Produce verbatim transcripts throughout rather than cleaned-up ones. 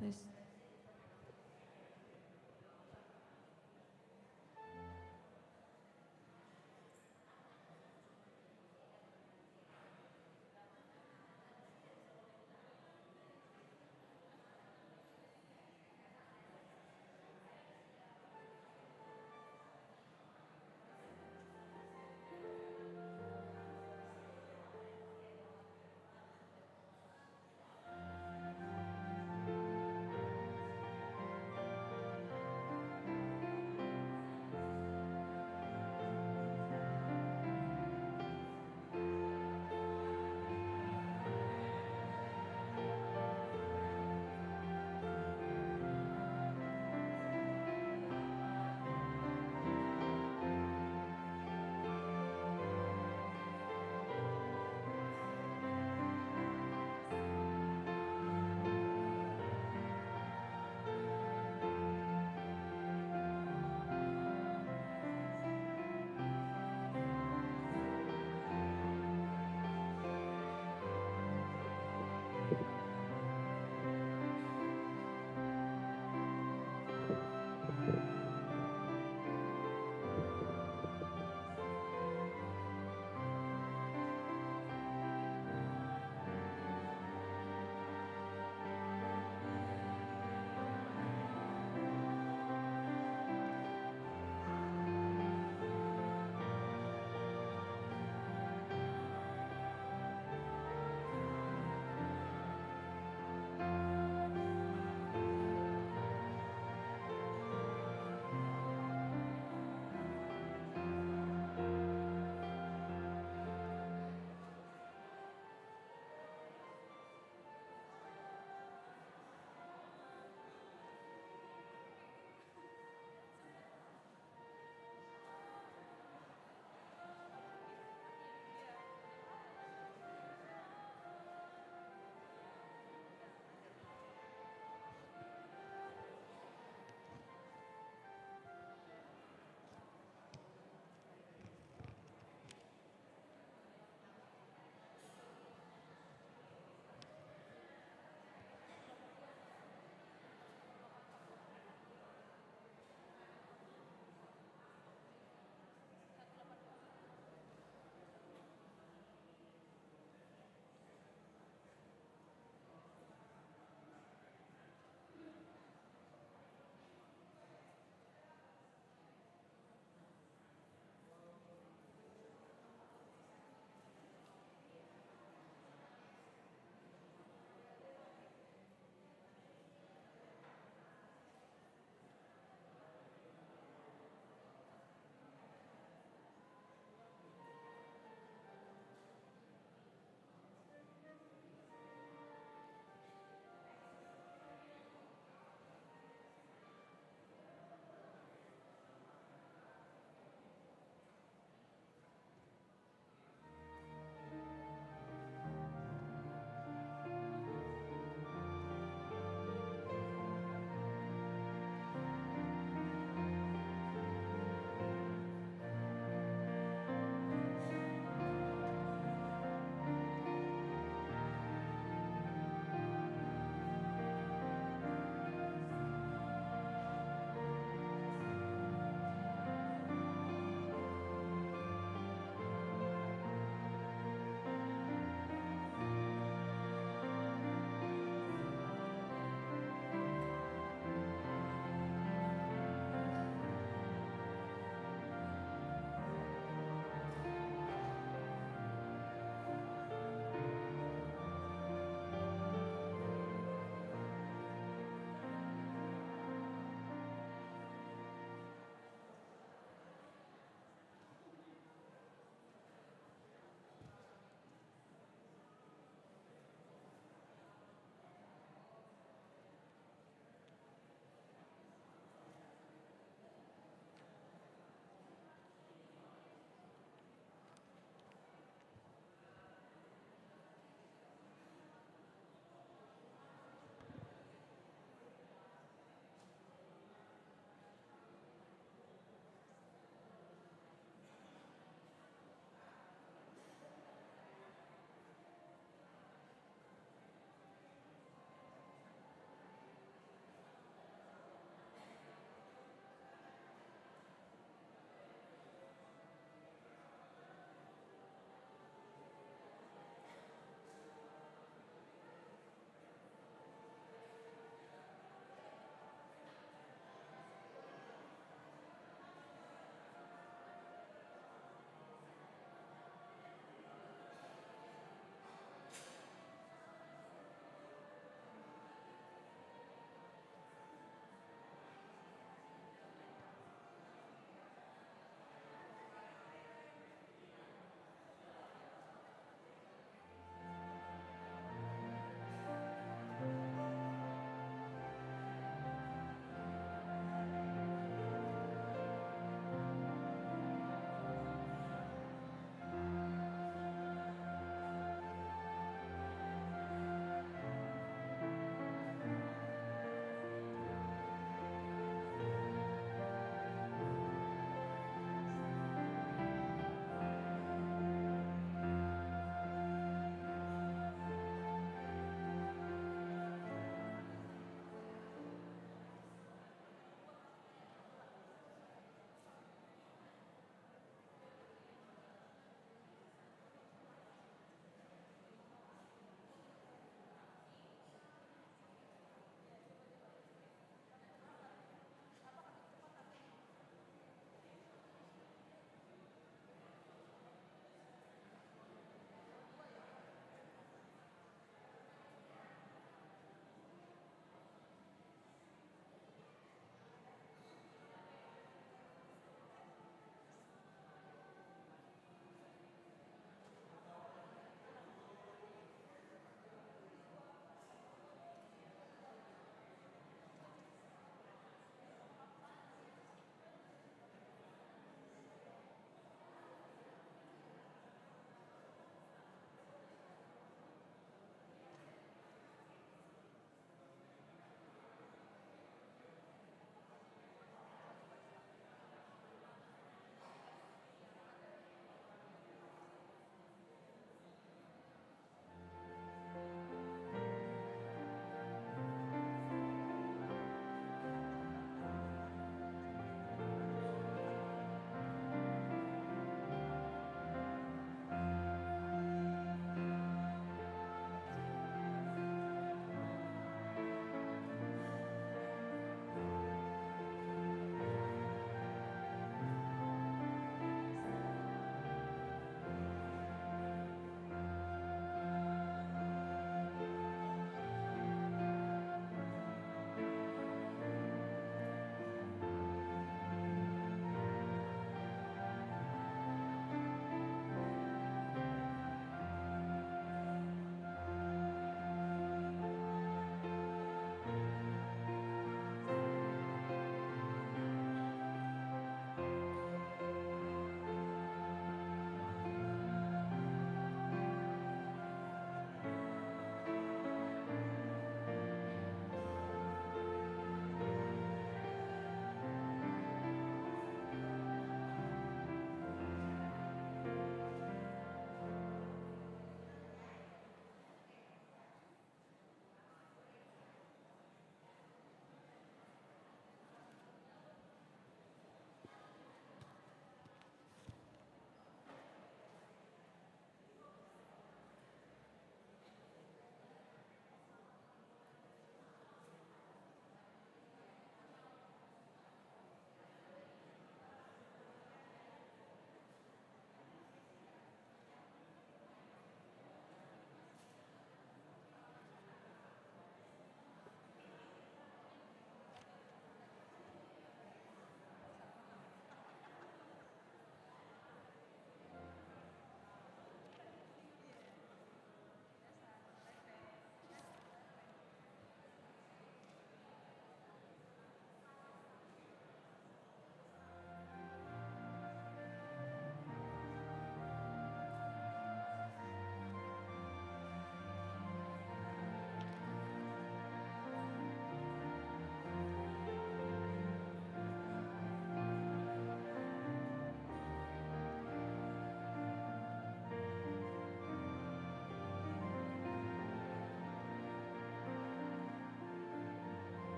Tes.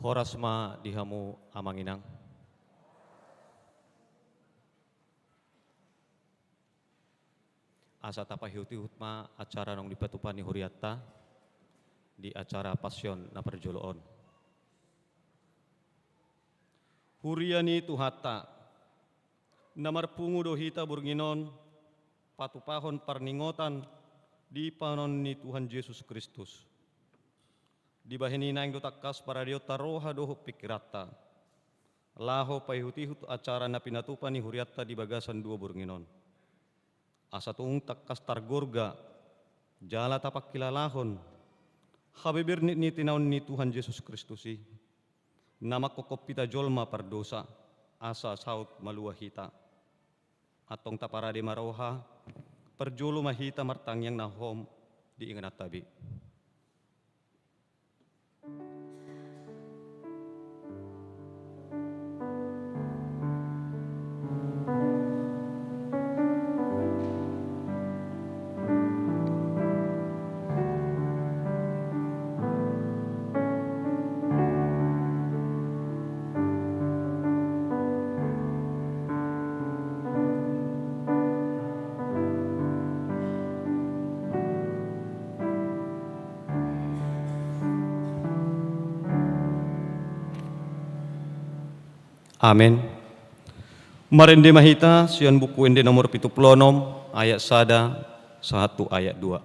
Horas ma di hamu amang inang. Asa tapaihut-ihut ma acara naung dipatupa ni hurianta di acara Pasion na parjolo on. Huria ni Tuhanta, na marpungu do hita borngin on patupahon parningotan di panon ni Tuhan Jesus Kristus. Dibahen i naeng do tangkas paradeonta roha dohot pingkiranta, laho paihut-ihut acara na pinatupa ni hurianta di bagasan dua borngin on. Asa tung tangkas targorga jala tapangkilalahon habebernik ni tinaon ni Tuhan Jesus Kristus i, na manghophop hita jolma pardosa, asa saut malua hita. Antong taparade ma roha, parjolo ma hita martangiang na hohom di ingananta be. Amen. Marende ma hita sian Buku Ende nomor pitu pulu onom, ayat sada sahat tu ayat dua.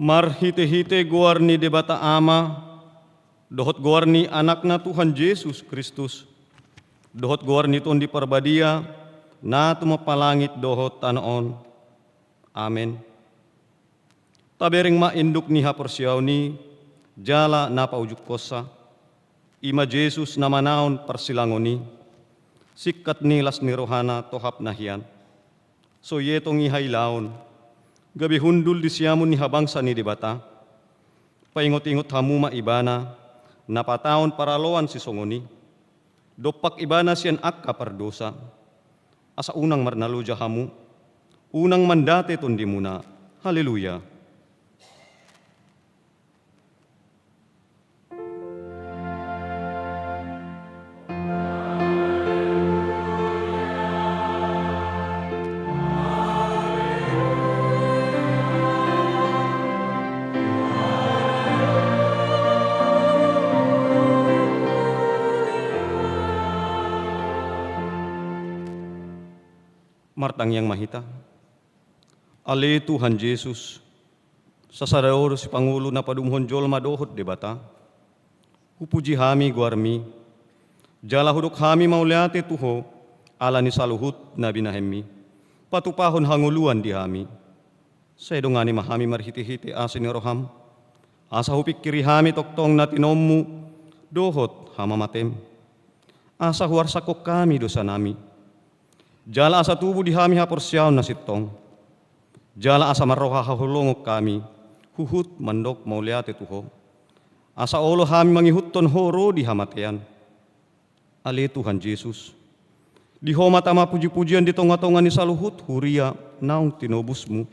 Marhitehite goar ni Debata Ama, dohot goar ni Anakna Tuhan Jesus Kristus, dohot goar ni Tondi Parbadia, na tumompa langit dohot tano on. Amen. Tabereng ma induk ni haporseaon i, jala na paujunghonsa, i ma Jesus na manaon parsilangon i, singkat ni las ni rohana tohap na hian. So ietong i hailaon, gabe hundul di siamun ni habangsa ni Debata. Paingot-ingot hamu ma Ibana, na pataon paraloan sisongon i. Dompak Ibana sian angka pardosa. Asa unang marnaloja hamu, Unang mandate tondimuna. Haleluya. Martangiang ma hita. Ale Tuhan Jesus, sasada Ho do sipangolu na padumuhon jolma dohot Debata. Hupuji hami goarMi, jala hudok hami mauliate tu Ho ala ni saluhut na binahenMi patupahon hangoluan di hami. Sai dongani ma hami marhitehite asi ni rohaM, asa hupingkiri hami tongtong na tinoMmu dohot hamamateM, asa huarsakhon hami dosanami, jala asa tubu di hami haporseaon na sintong, jala asa marroha haholongon hami huhut mandok mauliate tu Ho, asa olo hami mangihuthon Ho ro di hamatean. Ale Tuhan Jesus, di Ho ma tama pujipujian di tongatonga ni saluhut huria naung tinobusMu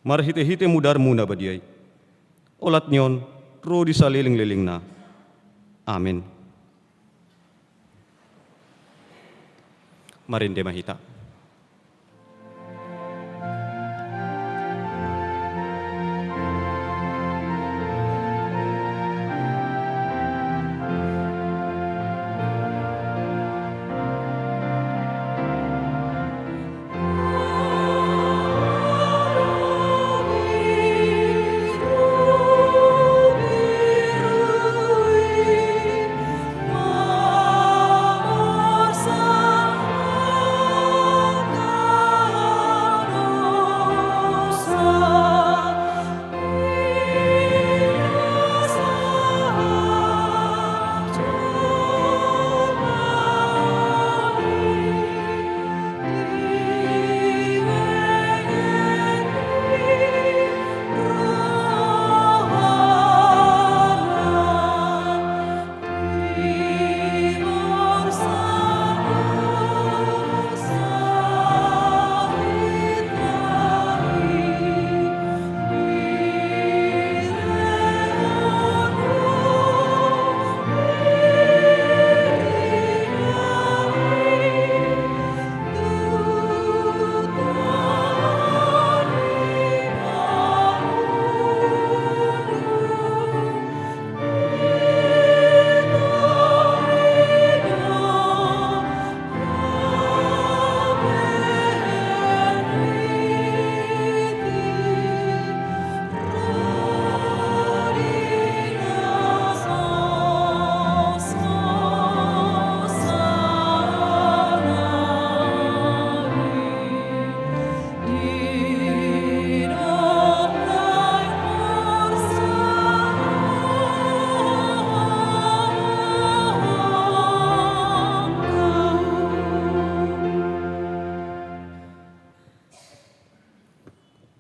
marhitehite mudarMu na badia i. Olat ni on ro di salelenglelengna. Amen. Marende ma hita.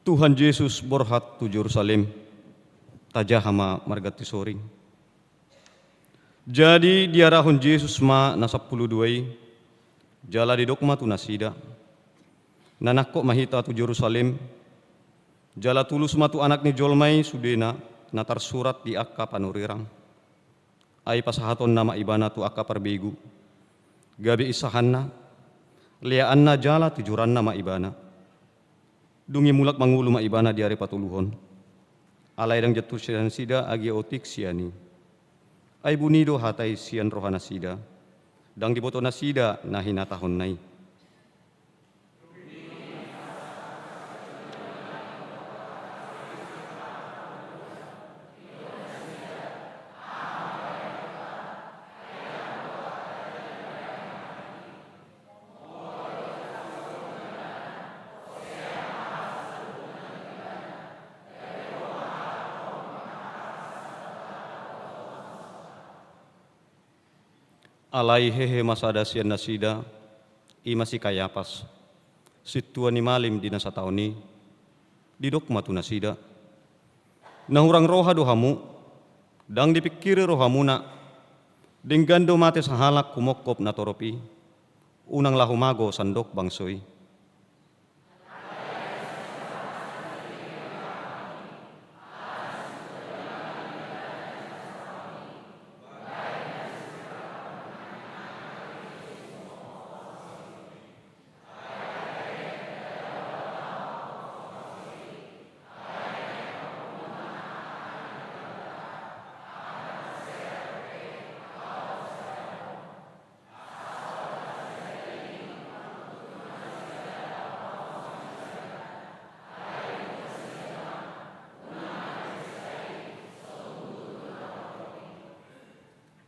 Tuhan Jesus borhat tu Jerusalem, tajaha ma marganti soring. Jadi diarahon Jesus ma na sampulu dua i, jala didok ma tu nasida: Na nangkok ma hita tu Jerusalem, jala tulus ma tu Anak ni jolma i sudena na tarsurat di angka panurirang. Ai pasahatonna ma Ibana tu angka parbegu, gabe insahanna, leaanna jala tijuranna ma Ibana. Dung i mulak mangolu ma Ibana di ari patoluhon. Alai ndang jantur sian nasida agia otik sian i. Ai buni do hata i sian rohanasida, ndang diboto nasida na hinatahonna i. Alai hehe ma sada sian nasida, i ma si Kayapas, sintua ni malim di na sataon i, didok ma tu nasida: Na hurang roha do hamu, ndang dipingkiri rohamuna, denggan do mate sahalak humongkop na torop i, unang laho mago sandok bangso i.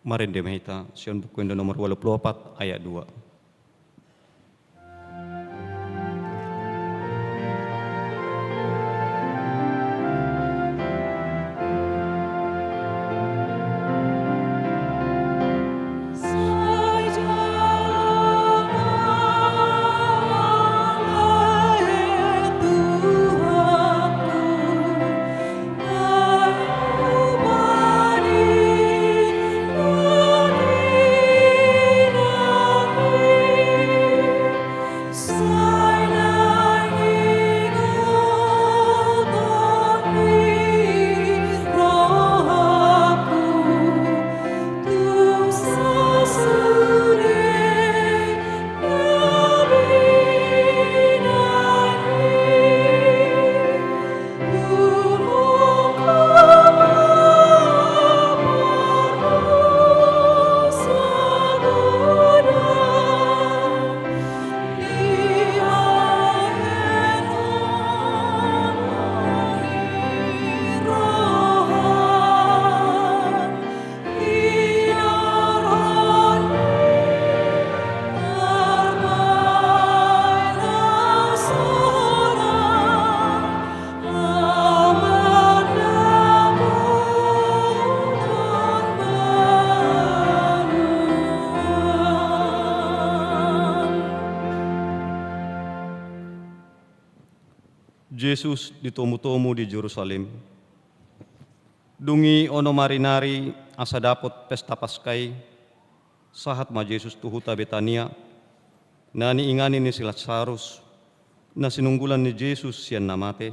Marende ma hita sian Buku Ende nomor ualu pulu opat ayat dua. Jesus ditomutomu di Jerusalem. Dung i onom ari nari asa dapot pesta Paska i, sahat ma Jesus tu huta Betania, na niingani ni si Lasarus, na sinunggulan ni Jesus sian na mate.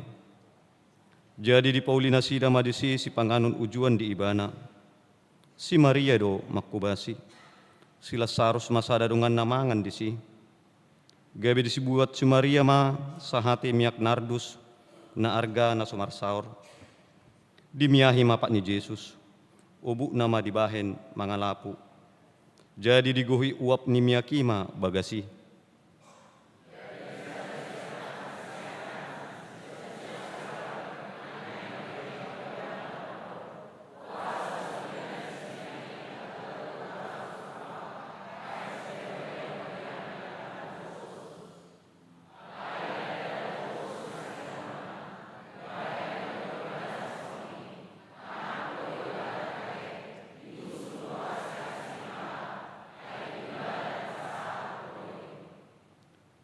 Jadi dipauli nasida ma disi sipanganon ujuan di ibana. Si Maria do manghobasi. Si Lasarus ma sada donganna mangan disi. Gabe disibuat si Maria ma sahate miak nardus, na arga na so marsaor. Dimiahi ma pat ni Jesus, obukna ma dibahen mangalapu. Jadi digohi uap ni miak i ma bagas i.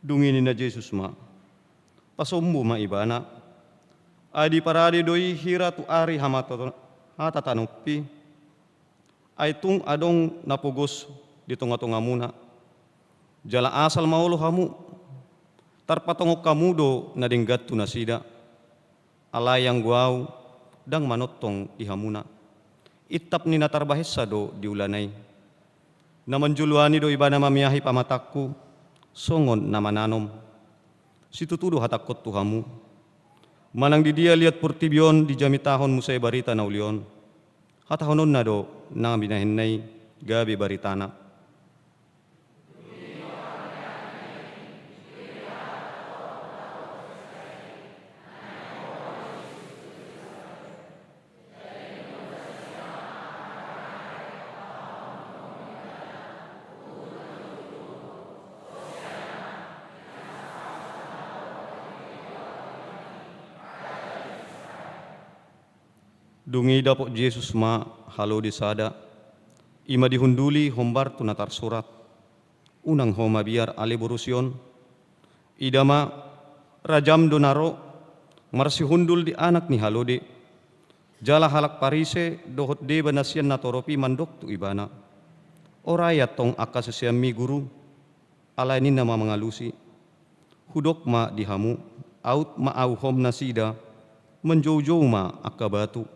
Dung i ninna Jesus ma, pasombu ma ibana. Ai diparade do i hira tu ari hamata-, hatatanonpi. Ai tung adong na pogos di tongatongamuna. Jala asal ma olo hamu, tarpatongon hamu do na denggan tu nasida. Alai anggo ahu, ndang manongtong di hamuna. Intap ni na tarbahensa do di ulana i. Na manjoloani do ibana mamiahi pamatangku, songon na mananom. Situtu do hatangkon tu hamu. Manang di dia liat portibi on dijamitahon muse barita na uli on. Hatahononna do na binahenna i gabe baritana. Dung i dapot Jesus ma halode sada, i ma dihunduli hombar tu na tarsurat, "Unang ho mabiar ale borusi on." Ida ma, rajam do na ro, marsihundul di anak ni halode. Jala halak Parise dohot deba na sian natorop i mandok tu ibana, "Orai antong angka siseanmi, Guru." Alai ninna ma mangalusi, "Hudok ma di hamu, aut maahuhon nasida, manjoujou ma angka batu."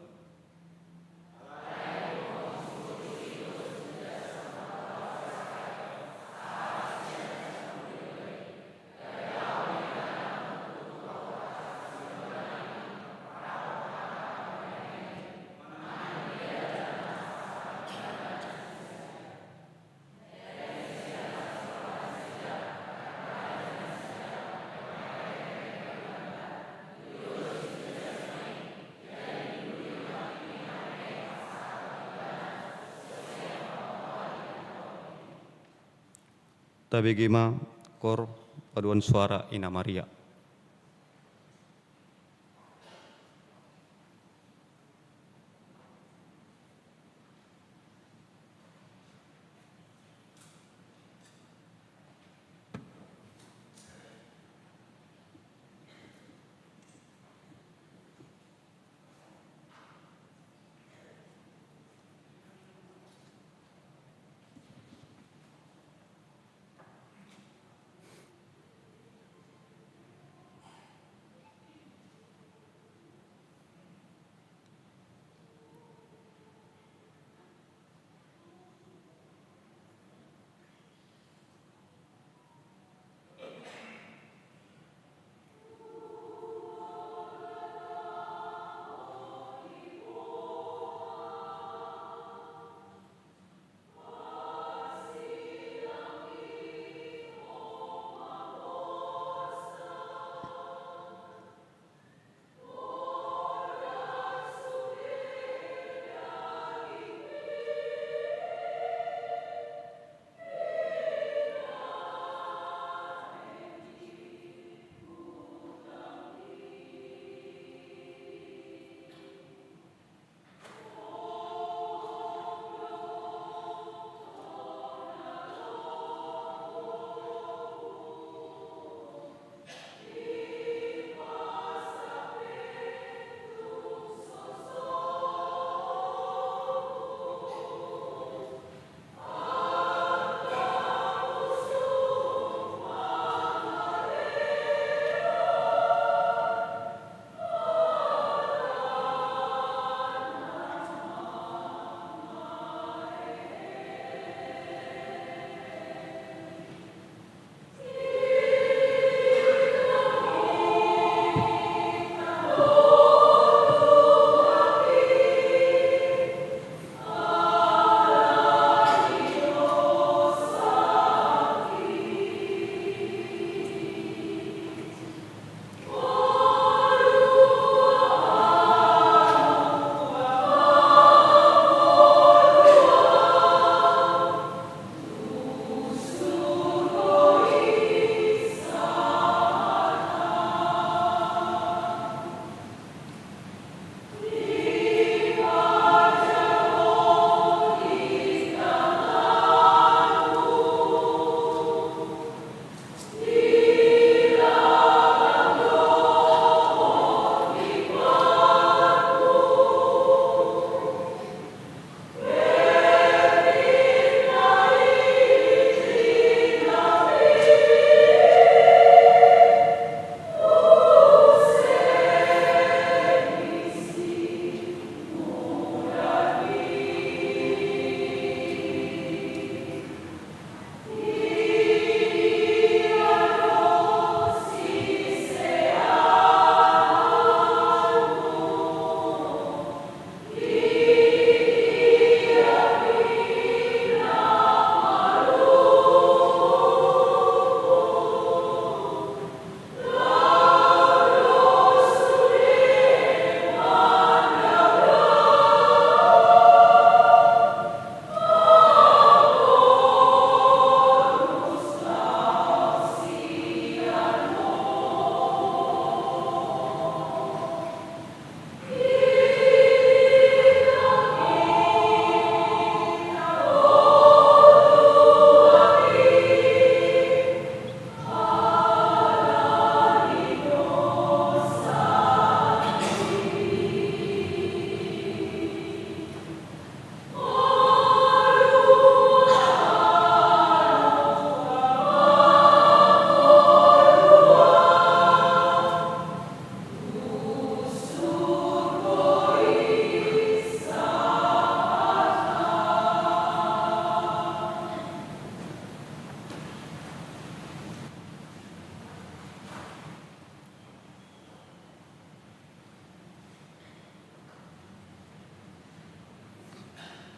Tabege ma, kor paduan suara Ina Maria.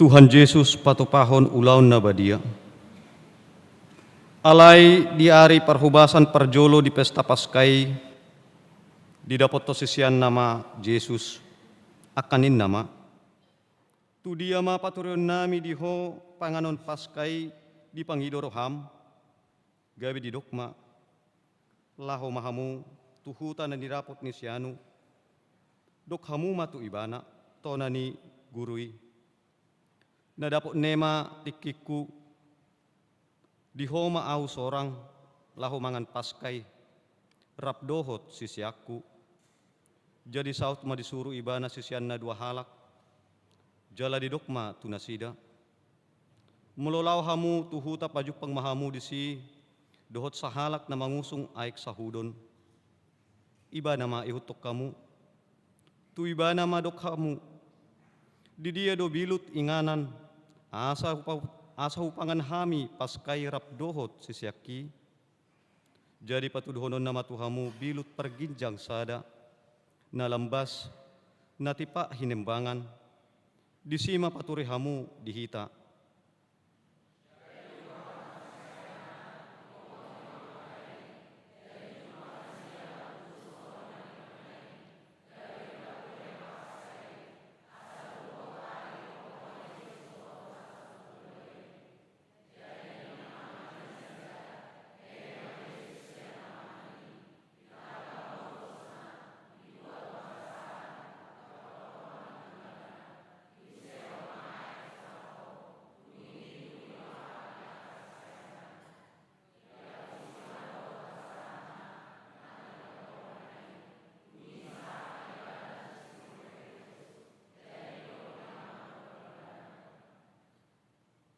Tuhan Jesus, patupahon ulaon na badia. Alai di ari parhubasan parjolo di pesta Paska i, didapothon siseanna ma Jesus, angka ninna ma: Tudia ma paturionnami di Ho panganon Paska i dipangido roham? Gabe didok ma: Laho ma hamu tu huta na nidapot ni si Anu. Dok hamu ma tu ibana: Tona ni Guru i, na dapot ni ma tingkingku, di ho ma ahu sorang laho mangan Paska i rap dohot siseanku. Jadi saut ma disuru ibana siseanna dua halak, jala didok ma tu nasida: Molo laho hamu tu huta, pajumpang ma hamu disi dohot sahalak na mangusung aek sahudon. Ibana ma ihuthon hamu. Tu ibana ma dok hamu: Di dia do bilut inganan, asa hupa-, asa hupangan hami Paska i rap dohot siseanki? Jadi patuduhononna ma tu hamu bilut parginjang sada, na lambas, na tipak hinembangan. Disi ma pature hamu di hita.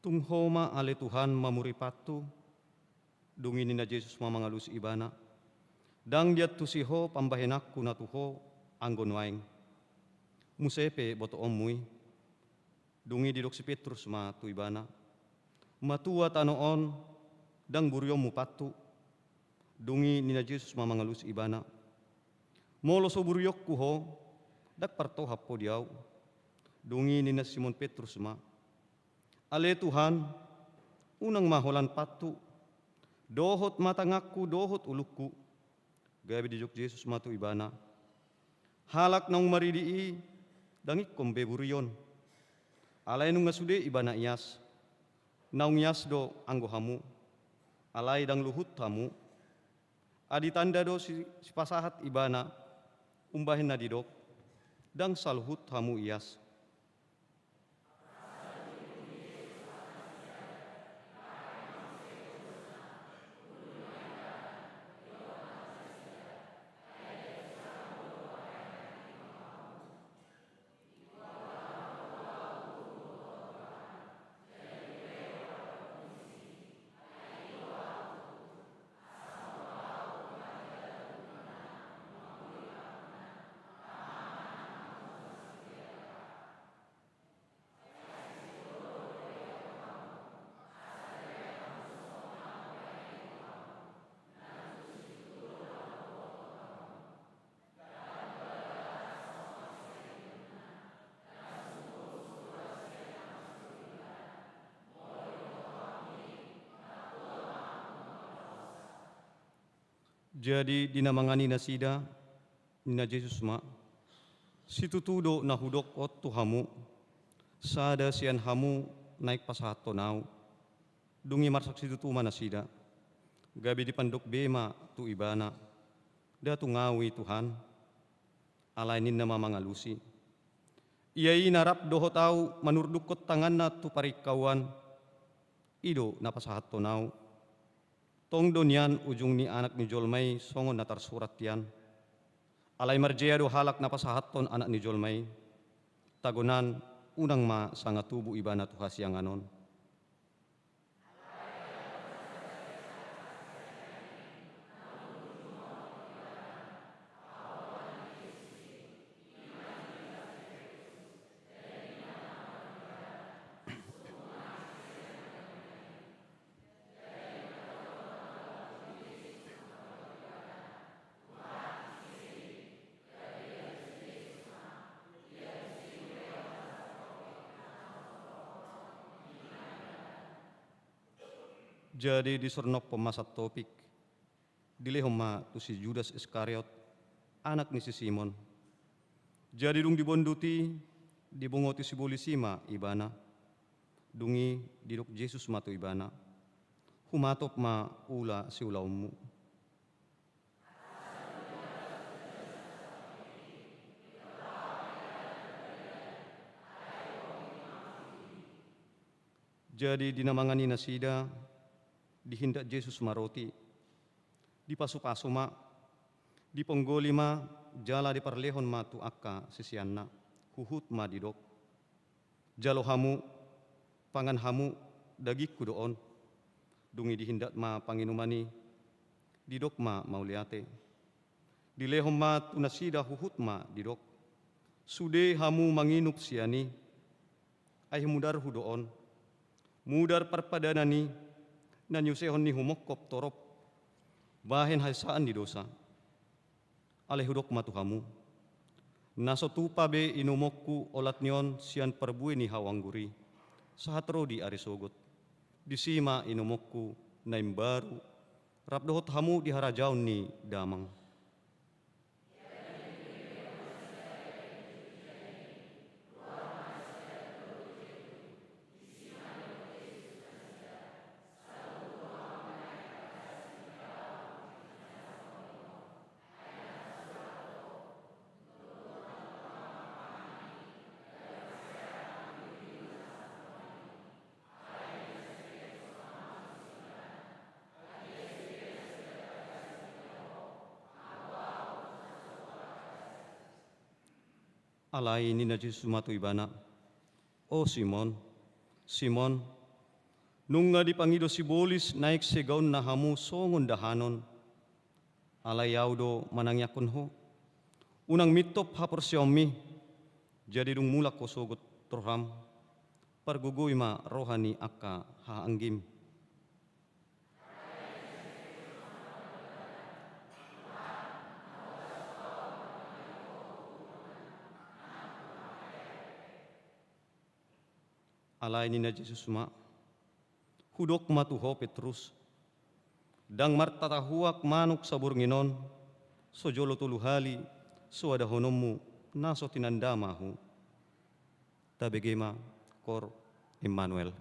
Tung Ho ma ale Tuhan mamuri pathu. Dung i ninna Jesus ma mangalusi ibana: Ndang diantusi ho pambahenanku na tu ho anggo nuaeng. Muse pe botoonmu i. Dung i didok si Petrus ma tu ibana: Matua tano on, ndang burionmu pathu. Dung i ninna Jesus ma mangalusi ibana: Molo so burionku ho, ndang partohap ho di ahu. Dung i ninna Simon Petrus ma: Ale Tuhan, unang ma holan pathu, dohot ma tanganku dohot ulungku. Gabe didok Jesus ma tu ibana: Halak naung maridi i ndang ingkon be burion, alai nunga sude ibana ias. Naung ias do anggo hamu, alai ndang luhut hamu. Adi tanda do si-, sipasahat ibana, umbahen na didok: Ndang saluhut hamu ias. Jadi di na mangan i nasida, ninna Jesus ma: Situtu do na hudok on tu hamu, sada sian hamu naeng pasahathon ahu. Dung i marsak situtu ma nasida. Gabe dipandok be ma tu ibana: Nda tung ahu i Tuhan. Alai ninna ma mangalusi: Ia i na rap dohot ahu manurdukkon tanganna tu paringkauan, i do na pasahathon ahu. Tong do nian ujung ni Anak ni jolma i songon na tarsurat hian. Alai marjea do halak na pasahathon Anak ni jolma i. Tagonan unang ma sanga tubu ibana tu hasiangan on. Jadi disornophon ma santopik, dilehon ma tu si Judas Iskariot, anak ni si Simon. Jadi dung dibondut i, dibongoti sibolis i ma ibana. Dung i didok Jesus ma tu ibana: Humatop ma ula siulaonmu. Jadi di na mangan i nasida, dihindat Jesus ma roti, dipasupasu ma, diponggoli ma, jala diparlehon ma tu angka siseanna, huhut ma didok: Jalo hamu, pangan hamu, dagingku do on. Dung i dihindat ma panginuman i, didok ma mauliate. Dilehon ma tu nasida huhut ma didok: Sude hamu manginum sian i, ai mudarhu do on, mudar parpadanan i, na niusehon ni humongkop torop bahen hasesaan ni dosa. Alai hudok ma tu hamu: Na so tupa be inumonku olat ni on sian parbue ni hau anggur i, sahat ro di ari sogot. Disi ma inumonku na imbaru, rap dohot hamu di harajaon ni Damang. Alai ninna Jesus ma tu ibana: O Simon, Simon, nunga dipangido sibolis naeng segaonna hamu songon dahanon. Alai Ahu do manangiangkon ho. Unang mintop haporseaonmi. Jadi dung mulak ho sogot roham, pargogoi ma roha ni angka hahaanggim. Alai ninna Jesus ma: Hudok ma tu ho, Petrus, ndang martatahuak manuk saborngin on, so jolo tolu hali soadahononmu na so tinandam Ahu. Tabege ma, Kor Immanuel.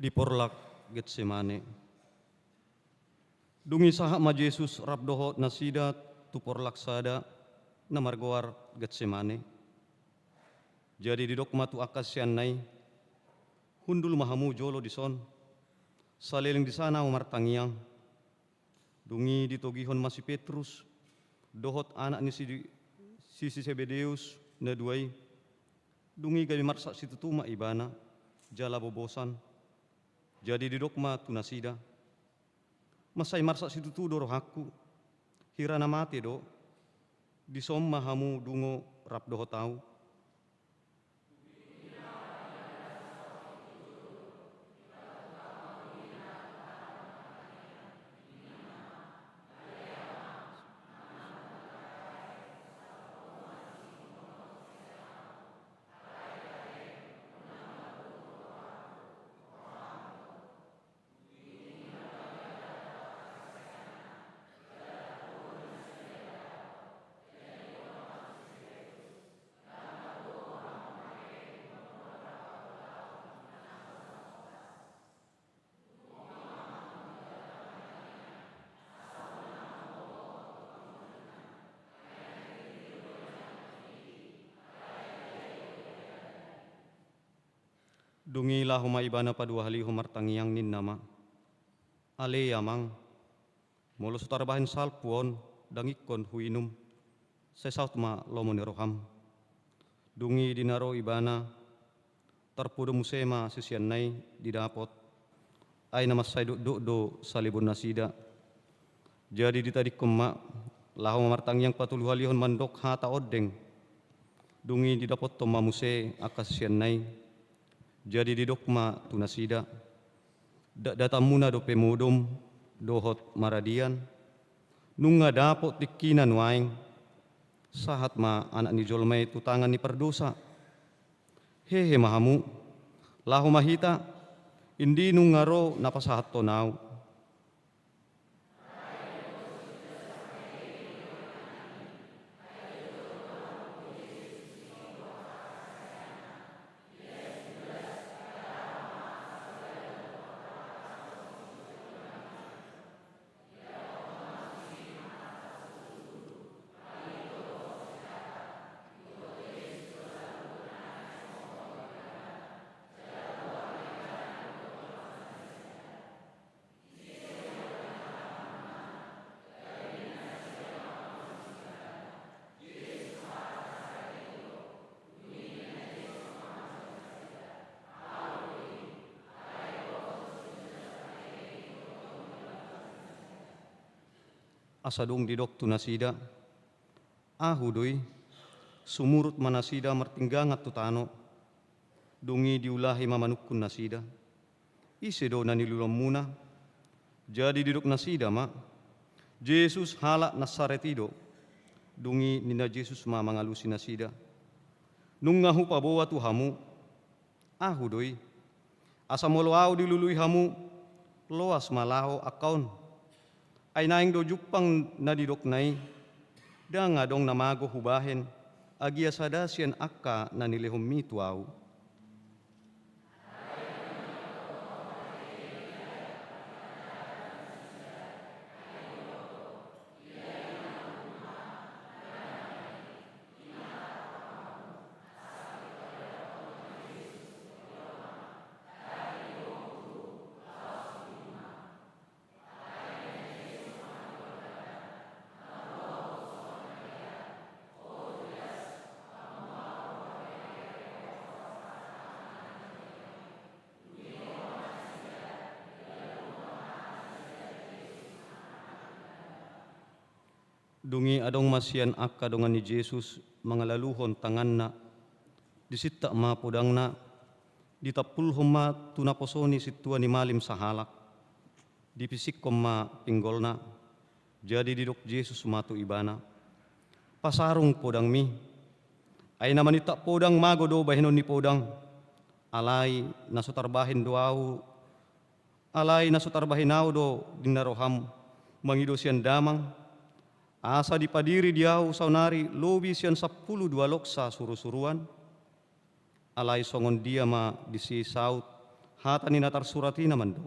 Di porlak Getsemane. Dung i sahat ma Jesus rap dohot nasida tu porlak sada na margoar Getsemane. Jadi didok ma tu angka siseanna i, "Hundul ma hamu jolo dison, saleleng dison ahu martangiang." Dung i ditogihon ma si Petrus dohot anak ni si, si, si Sebedeus na dua i. Dung i gabe marsak situtu ma ibana jala bobosan. Jadi didok ma tu nasida, "Mansai marsak situtu do rohangku, hira na mate do. Dison ma hamu dungo rap dohot ahu." Dung i laho ma ibana paduahalihon martangiang ninna ma, "Ale Amang, molo so tarbahen salpu on, ndang ingkon huinum, sai saut ma lomo ni roham." Dung i di na ro ibana, tarpodo muse ma siseanna i didapot, ai na mansai dokdok do salibon nasida. Jadi ditadingkon ma, laho ma martangiang patoluhalihon mandok hata ondeng. Dung i didapothon ma muse angka siseanna i. Jadi didok ma tu nasida, "Dakdatanmuna dope modom dohot maradian? Nunga dapot tingkina nuaeng, sahat ma Anak ni jolma i tu tangan ni pardosa. Hehe ma hamu, laho ma hita, indi nunga ro na pasahathon ahu." Asa dung didok tu nasida, "Ahu do i," sumurut ma nasida martinggangan tu tano. Dung i diulahi ma manungkun nasida, "Ise do na niluluanmuna?" Jadi didok nasida ma, "Jesus halak Nasaret i do." Dung i ninna Jesus ma mangalusi nasida, "Nunga hupaboa tu hamu, Ahu do i. Asa molo Ahu dilului hamu, loas ma laho angka on. Ai naeng do jumpang na nidokna i, 'Ndang adong na mago Hubahen, agia sada sian angka na nilehonMi tu Ahu.'" Dung i adong ma sian angka dongan ni Jesus mangalaluhon tanganna, disintak ma podangna, ditampulhon ma tu naposo ni sintua ni malim sahalak, dipisinghon ma pinggolna. Jadi didok Jesus ma tu ibana, "Pasarung podangmi." Ai na manintak podang mago do bahenon ni podang. Alai na so tarbahen do ahu, alai na so tarbahen ahu do ninna roham mangido sian Damang, asa dipadiri di ahu saonari lobi sian sampulu dua loksa surusuruan? Alai songon dia ma disi saut Hata ni na tarsurat i na mandok: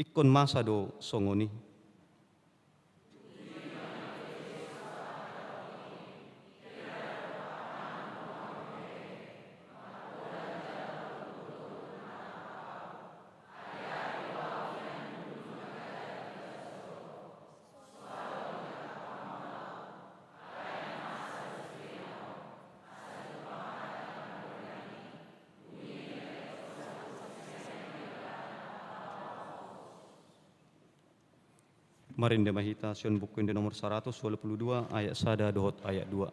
Ingkon masa do songon i. Marende ma hita sian Buku Ende nomor saratus ualu pulu dua, ayat sada dohot ayat dua.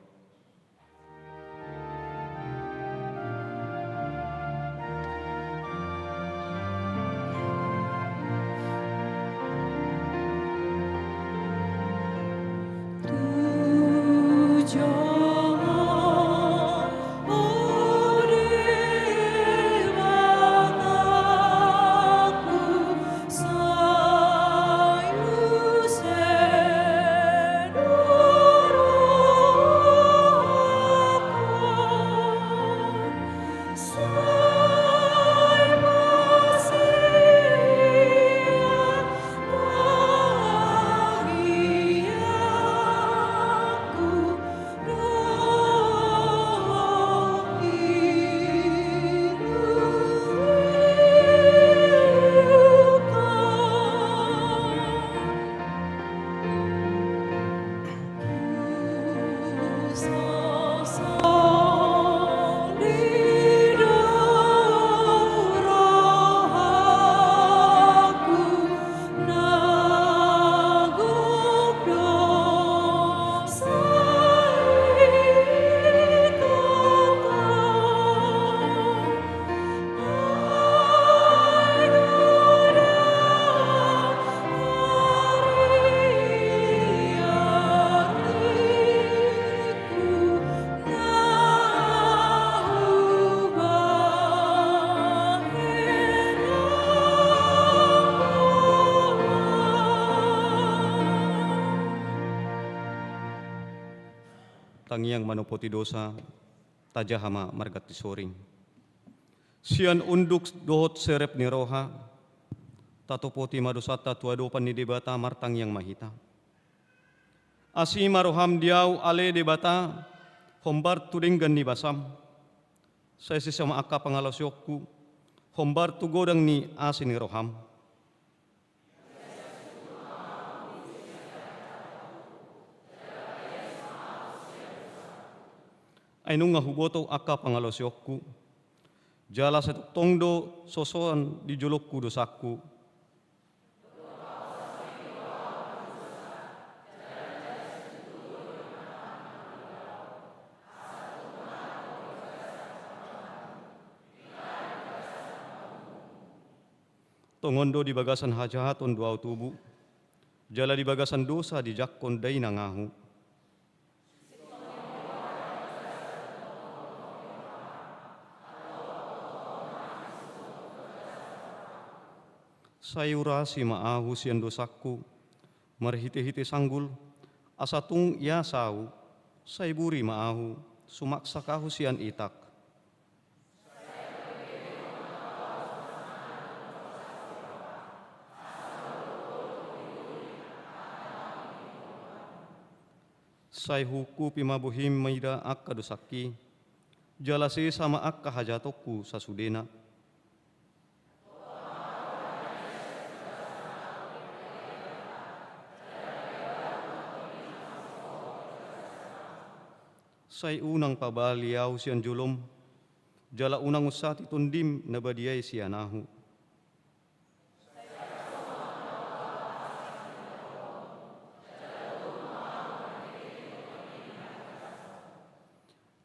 Tangiang manopoti dosa, tajaha ma marganti soring. Sian unduk dohot serep ni roha, tatopoti ma dosanta tu adopan ni Debata. Martangiang ma hita. Asi ma roham di ahu ale Debata, hombar tu denggan ni basam. Sai sesa ma angka pangalaosionku, hombar tu godang ni asi ni roham. Ai nunga huboto angka pangalaosionku, jala sai tongtong do sosoan di jolongku dosangku. Tongon do di bagasan hajahaton do ahu tubu, jala di bagasan dosa dijangkon dainang ahu. Sai urasi ma ahu sian dosangku, marhitehite sanggul, asa tung ias ahu, sai buri ma ahu, sumaksak ahu sian itak. Sai huungkupi ma bohim mida angka dosangki, jala sesa ma angka hajahatonku sasudena. Sai unang pabali ahu sian jolom, jala unang unsati Tondim na badia i sian ahu.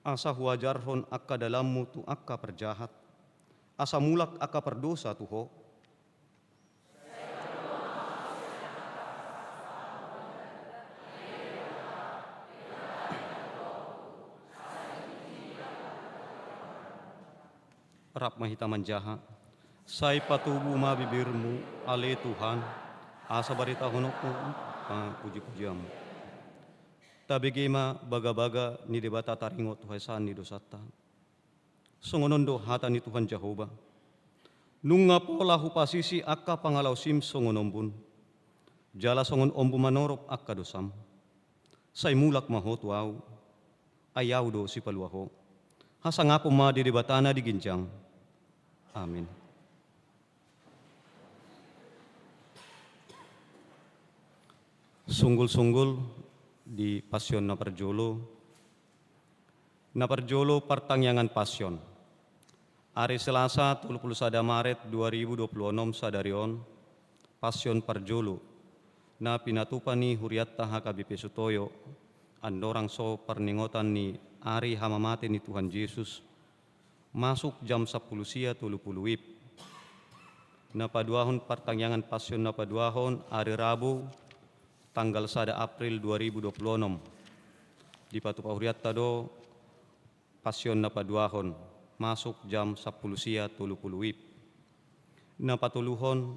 Asa huajarhon angka dalanmu tu angka parjahat, asa mulak angka pardosa tu Ho. Rap ma hita manjaha. Sai patubu ma bibirmu, ale Tuhan, asa baritahononku ma pujipujianmu. Tabege ma bagabaga ni Debata taringot tu haesaan ni dosanta. Songon on do hata ni Tuhan Jahowa: Nunga pola hupasisi angka pangalaosim songon ombun, jala songon ombun manorop angka dosam. Sai mulak ma ho tu Ahu, ai Ahu do sipalua ho. Hasangapon ma di Debata na di ginjang. Amin. Sunggul-sunggul di Pasion na parjolo. Na parjolo, partangiangan Pasion. Ari Selasa, tolu pulu sada Maret dua ribu dua pulu onom, sadari on, Pasion parjolo na pinatupa ni hurianta H K B P Sutoyo, andorang so parningotan ni ari hamamate ni Tuhan Jesus, masuk jam sampulu sia tolu pulu wib. Na paduahon, partangiangan Pasion na paduahon, ari Rabu, tanggal sada April dua ribu dua pulu onom. Dipatupa hurianta do Pasion na paduahon, masuk jam sampulu sia tolu pulu wib. Na patoluhon,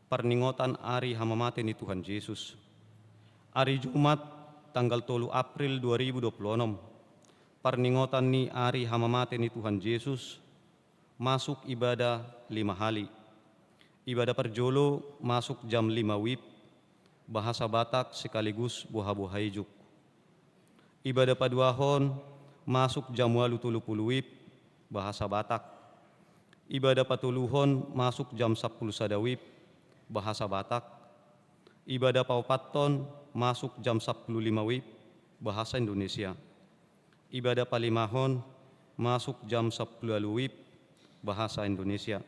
parningotan ari hamamate ni Tuhan Jesus. Ari Jumat, tanggal tolu April dua ribu dua pulu onom, parningotan ni ari hamamate ni Tuhan Jesus, masuk ibadah lima hali. Ibadah parjolo masuk jam lima wib, bahasa Batak sekaligus boha-boha ijuk. Ibadah paduahon masuk jam ualu tolu pulu wib, bahasa Batak. Ibadah patoluhon masuk jam sampulu sada wib, bahasa Batak. Ibadah paopathon masuk jam sampulu lima wib, bahasa Indonesia. Ibadah palimahon masuk jam sampulu ualu wib, bahasa Indonesia.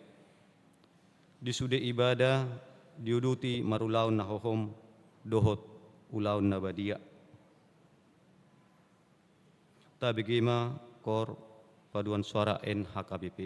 Di sude ibadah diuduti marulaon na hohom dohot ulaon na badia. Tabege ma kor paduan suara N H K B P.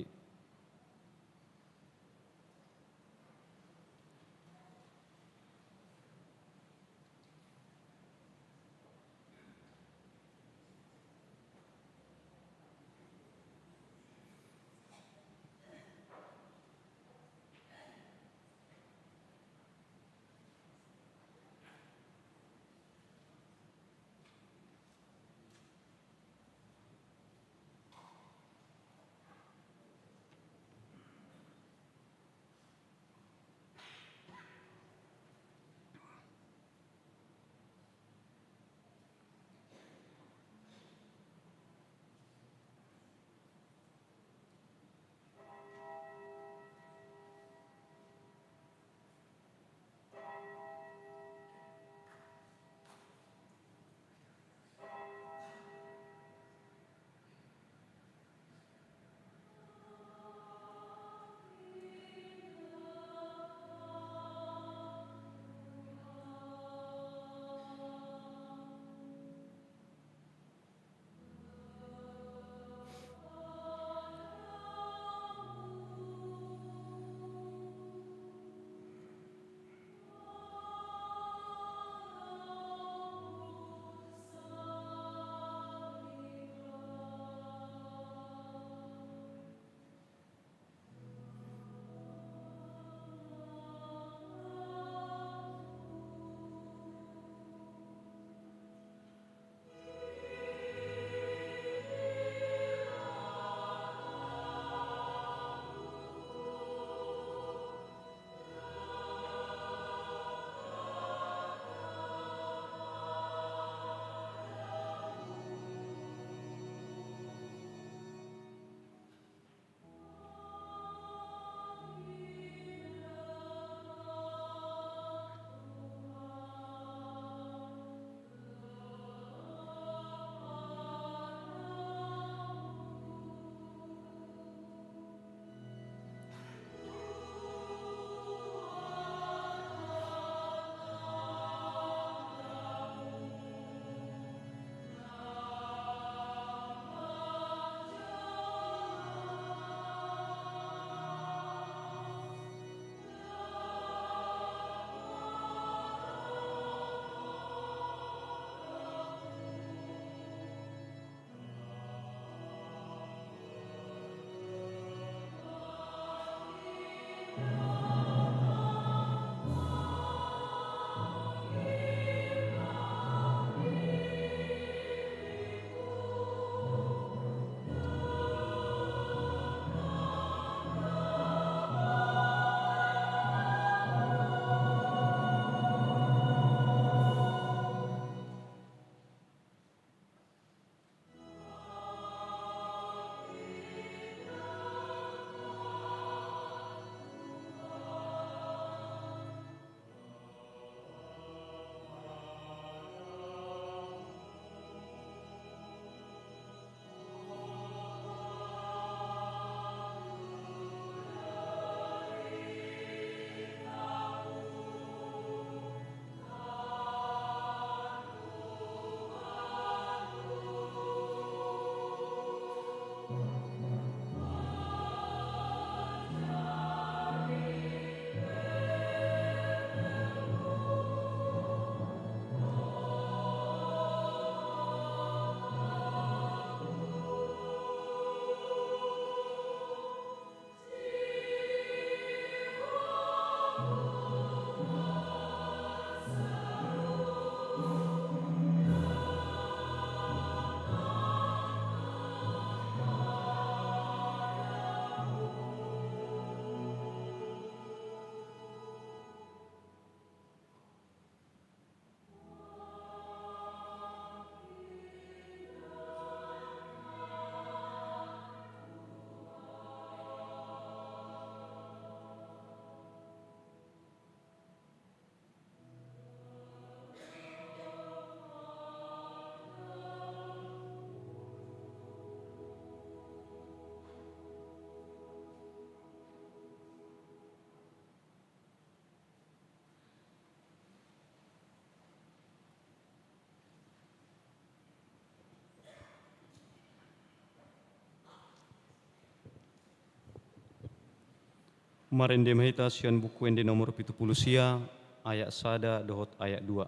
Marende ma hita sian Buku Ende nomor pitu pulu sia, ayat sada dohot ayat dua.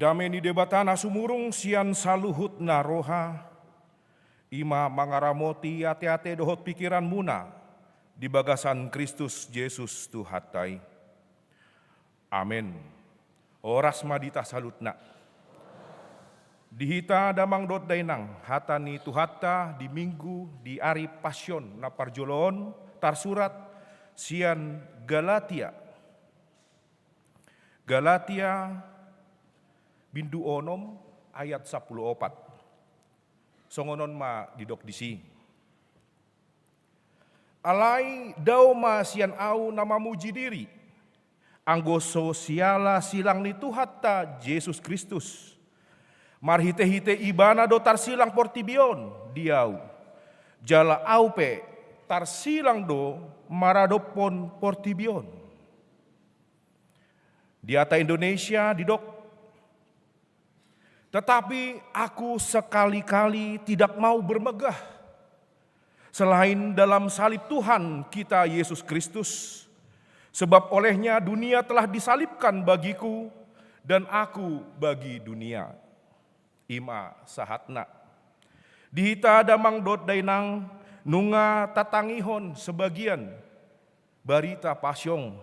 Dame ni Debata na sumurung sian saluhutna roha, i ma mangaramoti ateate dohot pingkiranmuna di bagasan Kristus Jesus Tuhanta i. Amen. Horas ma di hita saluhutna. Di hita damang dohot dainang, hata ni Tuhanta di Minggu di ari Pasion na parjolo on tarsurat sian Galatia. Galatia bindu onom ayat sampulu opat. Songon on ma didok disi. Alai dao ma sian ahu na mamuji diri, anggo so siala silang ni Tuhanta Jesus Kristus. Marhitehite Ibana do tarsilang portibi on di ahu, jala ahu pe tarsilang do maradophon portibi on. Di hata Indonesia didok, tetapi aku sekali-kali tidak mau bermegah selain dalam salib Tuhan kita Yesus Kristus. Sebab olehnya dunia telah disalibkan bagiku dan aku bagi dunia. I ma sahatna. Di hita damang dohot dainang, nunga tatangihon sebagian barita Pasion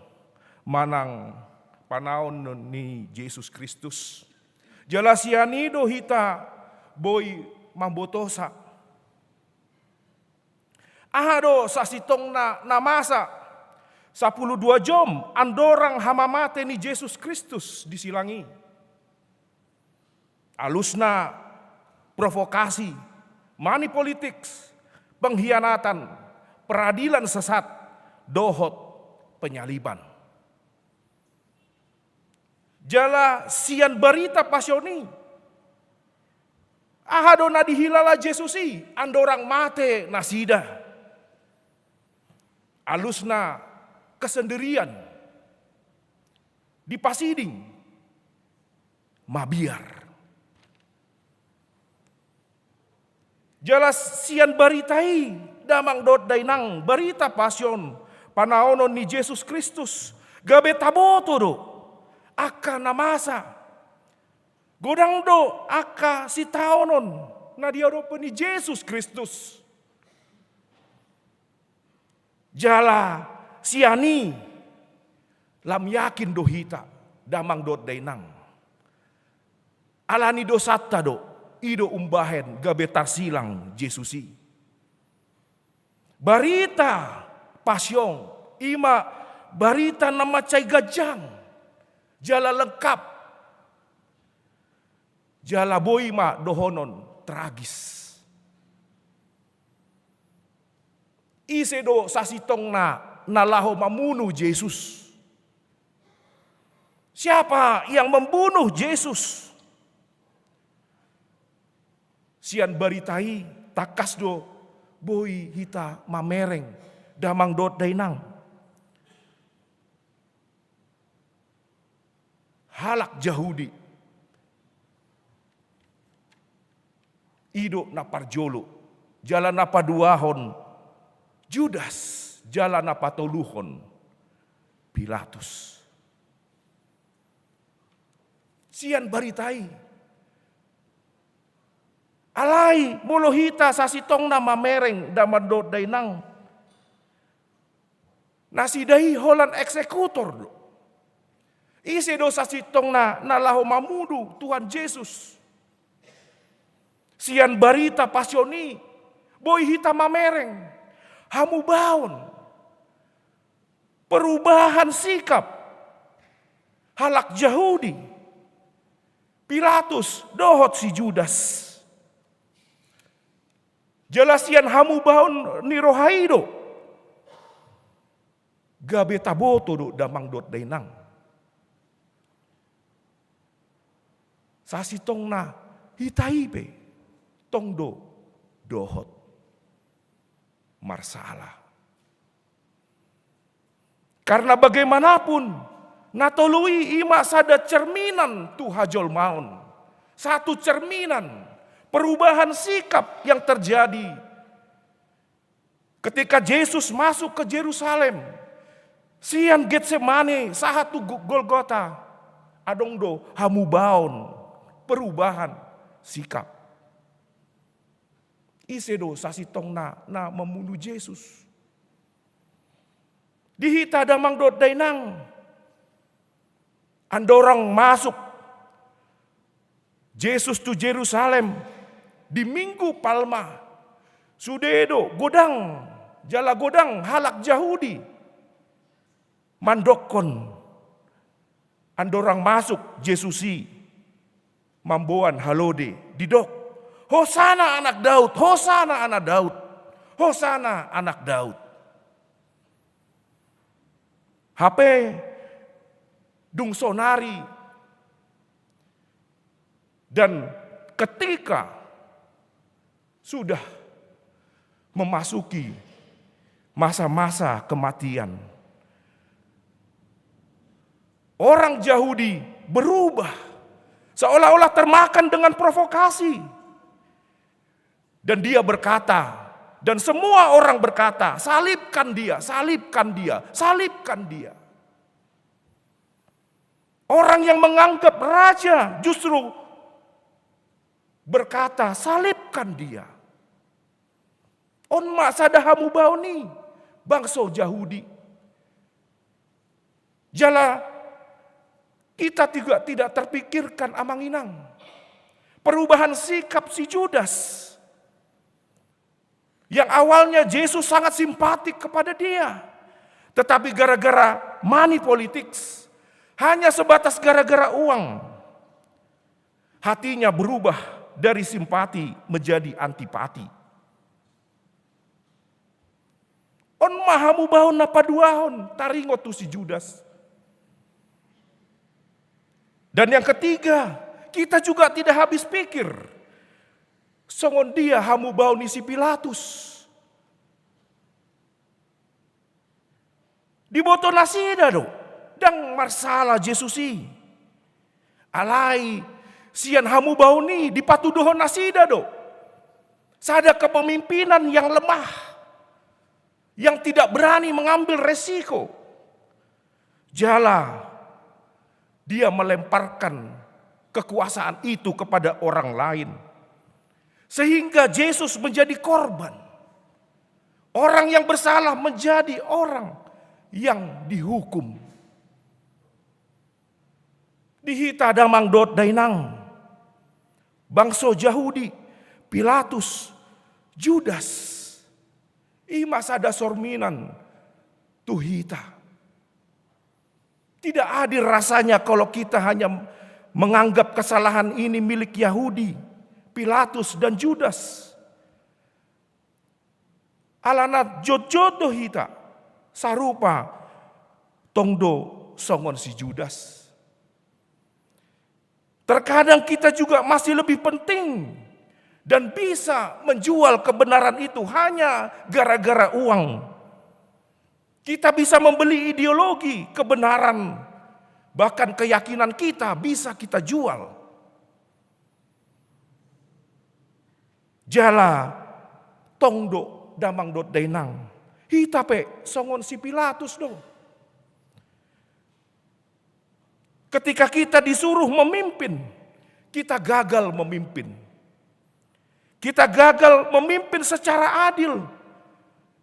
manang panaon ni Jesus Kristus. Jala sian i do hita boi mambotosa. Aha do sasintongna na masa sampulu dua jom andorang hamamate ni Jesus Kristus di silang i? Alusna provokasi, money politics, pengkhianatan, peradilan sesat, dohot penyaliban. Jala sian barita Pasion i, aha do na dihilala Jesus i andorang mate nasida? Alusna kesendirian, dipasiding, mabiar. Jala sian barita i damang dohot dainang, barita Pasion, panaonon ni Jesus Kristus, gabe taboto do angka na masa Godang do angka sitaonon na diadopi ni Jesus Kristus. Jala sian i lam yakin do hita, damang dohot dainang. Ala ni dosanta do, i do umbahen gabe tarsilang Jesus i. Barita Pasion, i ma barita na mansai ganjang, jala lengkap, jala boi ma dohonon tragis. Ise do sasintongna na laho mamunu Jesus? Siapa yang membunuh Jesus? Sian barita i tangkas do boi hita mamereng, damang dohot dainang. Halak Jahudi, i do na parjolo, jala na paduahon Judas, jala na patoluhon Pilatus. Sian barita i. Alai molo hita sasintongna mamereng, damang dohot dainang, nasida i holan eksekutor do. Ise do sasintongna na laho mamunu Tuhan Jesus? Sian barita Pasion i boi hita mamereng hamubaon, perubahan sikap halak Jahudi, Pilatus dohot si Judas. Jala sian hamubaon ni roha i do gabe taboto do, damang dohot dainang. Sasintongna hita i pe tong do dohot marsala. Karena bagaimanapun, na tolu i i ma sada cerminan tu hajolmaon. Satu cerminan perubahan sikap yang terjadi ketika Jesus masuk ke Jerusalem, sian Getsemane sahat tu Go-, Golgota, adong do hamubaon, perubahan sikap. Ise do sasintongna na mamunu Jesus? Di hita, damang dohot dainang, andorang masuk Jesus tu Jerusalem di Minggu Palma, sude do godang, jala godang halak Jahudi mandokkon, andorang masuk Jesus i mamboan halode, didok: "Hosana anak Daud, hosana anak Daud, hosana anak Daud." Hape dung sonari dan ketika sudah memasuki masa-masa kematian, orang Jahudi berubah, seolah-olah termakan dengan provokasi. Dan dia berkata, dan semua orang berkata, "Salibkan dia, salibkan dia, salibkan dia." Orang yang menganggap raja justru berkata, "Salibkan dia." On ma sada hamubaon ni bangso Jahudi. Jala kita juga tidak terpikirkan, amang inang, perubahan sikap si Judas. Yang awalnya Jesus sangat simpatik kepada dia, tetapi gara-gara money politics, hanya sebatas gara-gara uang, hatinya berubah dari simpati menjadi antipati. On ma hamubaon na paduahon taringot tu si Judas. Dan yang ketiga, kita juga tidak habis pikir songon dia hamubaon ni si Pilatus. Diboto nasida do ndang marsala Jesus i. Alai sian hamubaon i dipatuduhon nasida do sada kepemimpinan yang lemah, yang tidak berani mengambil resiko. Jala dia melemparkan kekuasaan itu kepada orang lain. Sehingga Jesus menjadi korban. Orang yang bersalah menjadi orang yang dihukum. Di hita damang dohot dainang, bangso Jahudi, Pilatus, Judas, i ma sada sorminan tu hita. Tidak adil rasanya kalau kita hanya menganggap kesalahan ini milik Yahudi, Pilatus, dan Judas. Alana jotjot do hita sarupa, tong do songon si Judas. Terkadang kita juga masih lebih penting dan bisa menjual kebenaran itu hanya gara-gara uang. Kita bisa membeli ideologi kebenaran, bahkan keyakinan kita bisa kita jual. Jala tong do damang dohot dainang, hita pe songon si Pilatus do. Ketika kita disuruh memimpin, kita gagal memimpin. Kita gagal memimpin secara adil.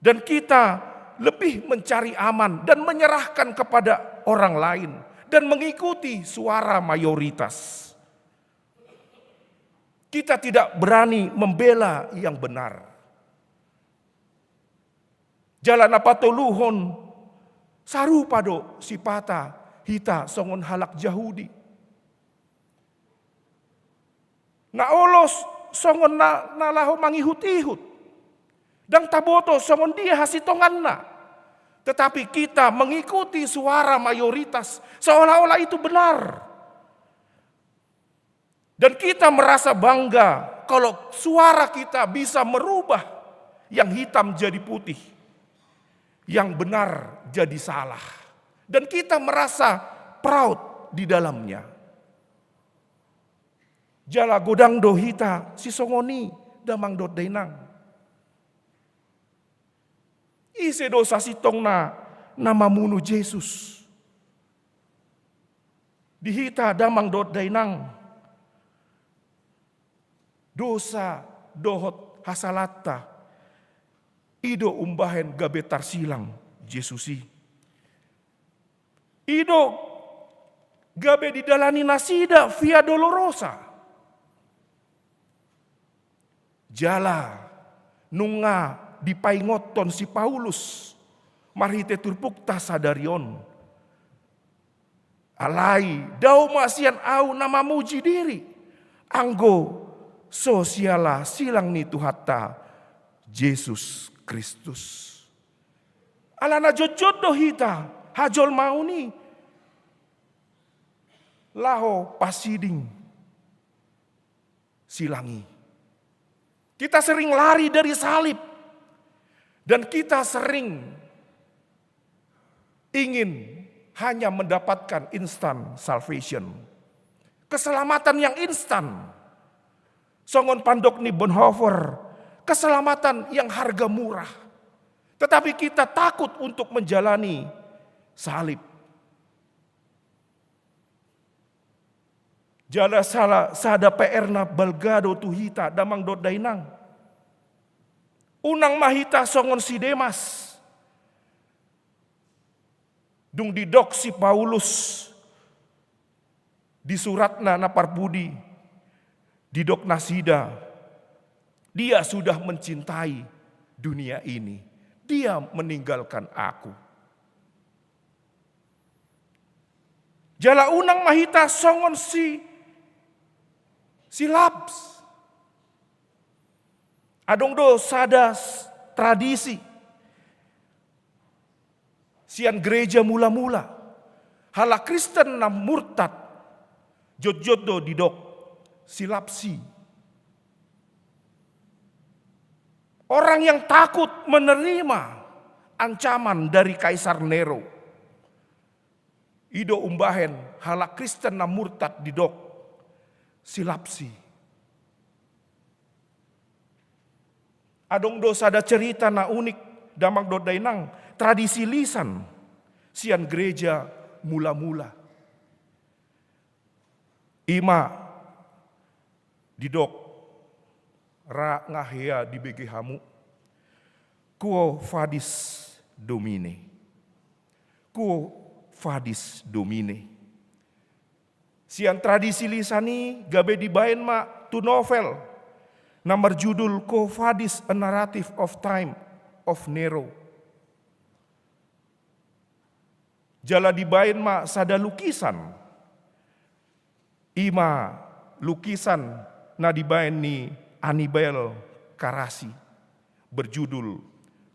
Dan kita lebih mencari aman dan menyerahkan kepada orang lain dan mengikuti suara mayoritas. Kita tidak berani membela yang benar. Jala na patoluhon, sarupa do sipata hita songon halak Jahudi. Na olo songon na, na laho mangihut-ihut. Ndang taboto songon dia hasitonganna. Tetapi kita mengikuti suara mayoritas seolah-olah itu benar. Dan kita merasa bangga kalau suara kita bisa merubah yang hitam jadi putih, yang benar jadi salah. Dan kita merasa proud di dalamnya. Jala godang do hita sisongon i, damang dohot dainang. Ise do sasintongna na mamunu Jesus? Di hita, damang dohot dainang, dosa dohot hasalanta, i do umbahen gabe tarsilang Jesus i. I do gabe didalani nasida Via Dolorosa. Jala nunga dipaingothon si Paulus marhite turpukta sadari on. Alai dao ma sian ahu na mamuji diri, anggo so siala silang ni Tuhanta Jesus Kristus. Alana jotjot do hita hajolmaon i laho pasiding silang i. Kita sering lari dari salib. Dan kita sering ingin hanya mendapatkan instant salvation. Keselamatan yang instan. Songon pandok ni Bonhoeffer, keselamatan yang harga murah. Tetapi kita takut untuk menjalani salib. Jala sada P R na balga do tu hita, damang dohot dainang. Unang ma hita songon si Demas. Dung didok si Paulus di suratna na parpudi, didok nasida, "Dia sudah mencintai dunia ini, dia meninggalkan aku." Jala unang ma hita songon si, si Labs. Adong do sada tradisi sian gereja mula-mula, halak Kristen na murtad, jotjot do didok si Labs i. Orang yang takut menerima ancaman dari Kaisar Nero. I do umbahen halak Kristen na murtad didok si Labs i. Adong do sada cerita na unik, damang dohot dainang, tradisi lisan sian gereja mula-mula. I ma didok, ra nga hea dibege hamu. Quo vadis, Domine. Quo vadis, Domine. Sian tradisi lisan i gabe dibaen ma tu novel na marjudul Quo vadis, a narrative of time of Nero. Jala dibaen ma sada lukisan, i ma lukisan na dibaen ni Anibal Carracci, berjudul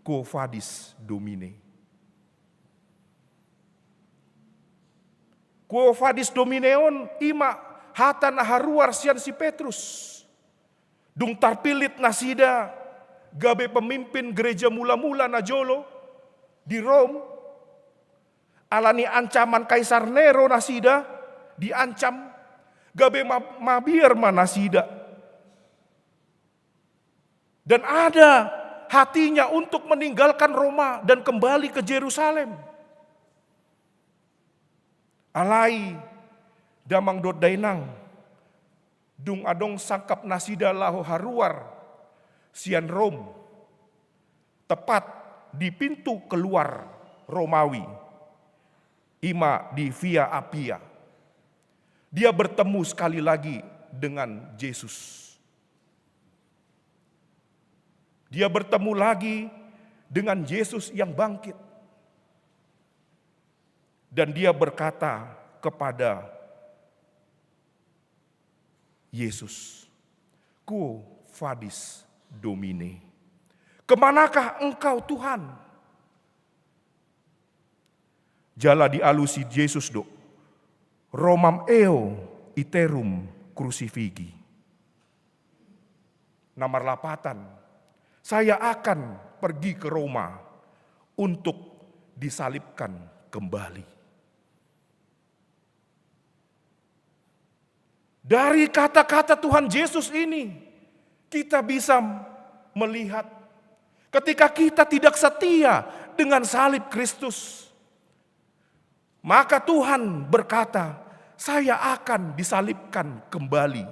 Quo vadis, Domine. Quo vadis, Domine on i ma hata na haruar sian si Petrus. Dung tarpillit nasida gabe pemimpin gereja mula-mula na jolo di Rom, ala ni ancaman Kaisar Nero nasida diancam, gabe ma-, mabiar ma nasida. Dan ada hatinya untuk meninggalkan Roma dan kembali ke Jerusalem. Alai, damang dohot dainang, dung adong sangkap nasida laho haruar sian Rom, tepat di pintu keluar Romawi, i ma di Via Appia, dia bertemu sekali lagi dengan Jesus. Dia bertemu lagi dengan Yesus yang bangkit. Dan dia berkata kepada Yesus, "Quo vadis, Domine?" Kemanakah engkau, Tuhan? Jala dialusi Jesus do, "Romam eo iterum crucifigi." Na marlapatan, saya akan pergi ke Roma untuk disalibkan kembali. Dari kata-kata Tuhan Yesus ini, kita bisa melihat ketika kita tidak setia dengan salib Kristus, maka Tuhan berkata, "Saya akan disalibkan kembali.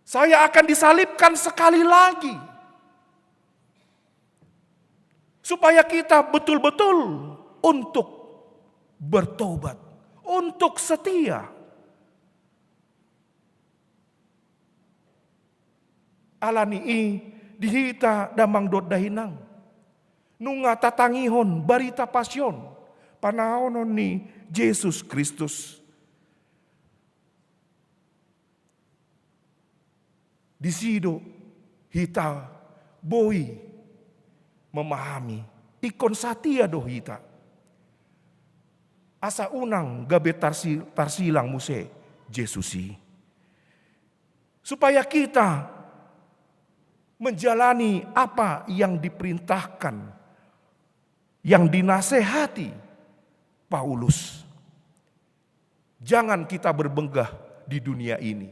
Saya akan disalibkan sekali lagi." Supaya kita betul-betul untuk bertobat, untuk setia. Ala ni i, di hita damang dohot dainang, nunga tatangihon barita pasion, panaonon ni Jesus Kristus. Disi do hita boi memahami, ingkon satia do hita. Asa unang gabe tarsi-, tarsilang muse Jesus i. Supaya kita menjalani apa yang diperintahkan, yang dinasehati Paulus. Jangan kita bermegah di dunia ini,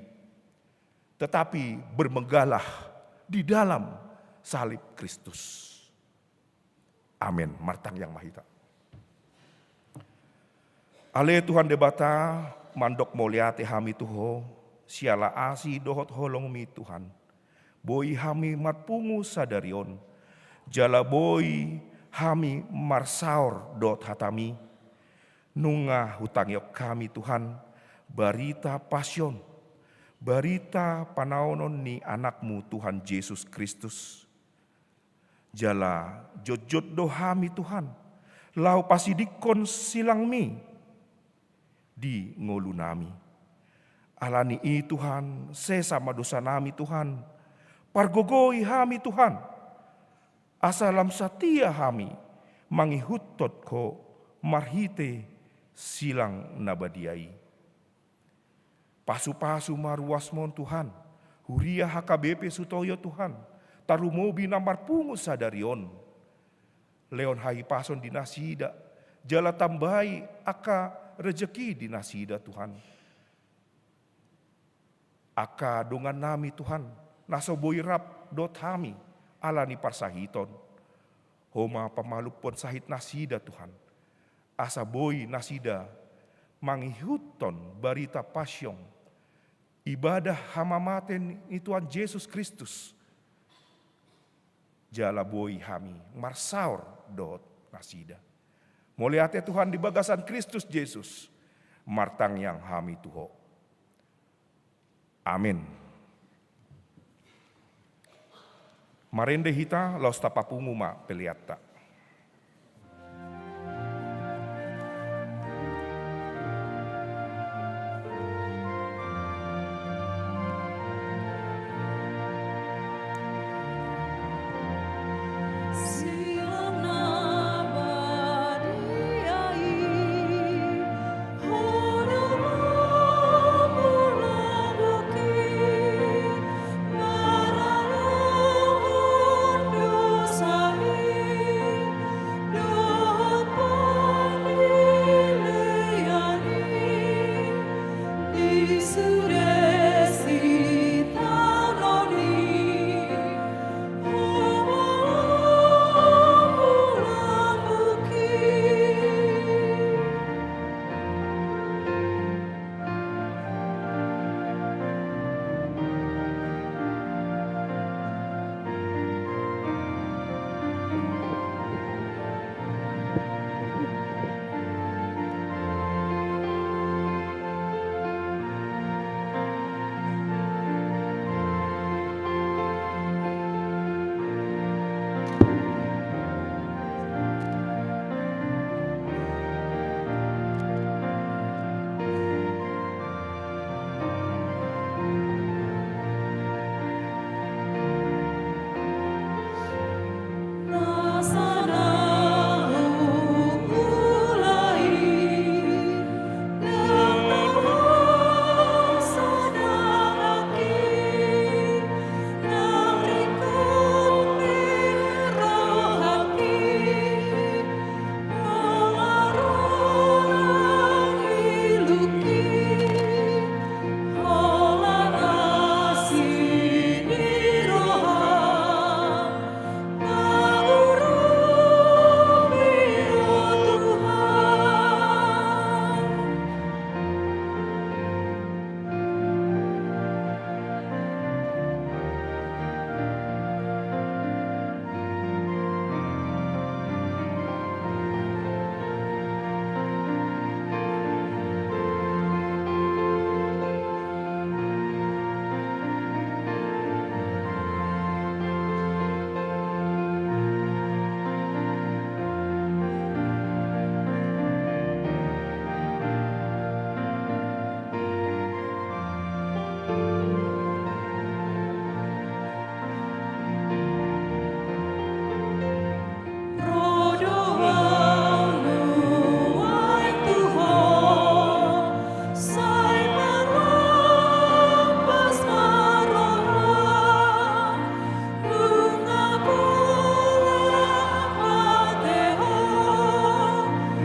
tetapi bermegahlah di dalam salib Kristus. Amin. Martangiang ma hita. Ale Tuhan Debata, mandok mauliate hami tu Ho, siala asi dohot holong-Mi Tuhan. Boi hami marpungu sadari on, jala boi hami marsaor dohot hata-Mi. Nunga hutangihon hami Tuhan, barita pasion, barita panaonon ni Anak-Mu Tuhan Jesus Kristus. Jala jotjot do hami Tuhan, laho pasidingkon silang-Mi di ngolunami. Ala ni i Tuhan, sesa ma dosanami Tuhan, pargogoi hami Tuhan, asa lam satia hami mangihuthon Ho marhite silang na badia i. Pasupasu ma ruasmon Tuhan, huria H K B P Sutoyo Tuhan, tarlumobi na marpungu sadari on. Lehon hahipason di nasida, jala tambai angka rejeki di nasida Tuhan. Angka dongannami Tuhan, na so boi rap dohot hami, ala ni parsahiton. Ho ma pamalumhon sahit nasida Tuhan. Asa boi nasida mangihuthon barita passion, ibadah hamamate ni Tuhan Jesus Kristus, jala boi hami marsaor dohot nasida. Mauliate Tuhan di bagasan Kristus Jesus, martangiang hami tu Ho. Amin. Marende hita, laos tapapungu ma peleanta.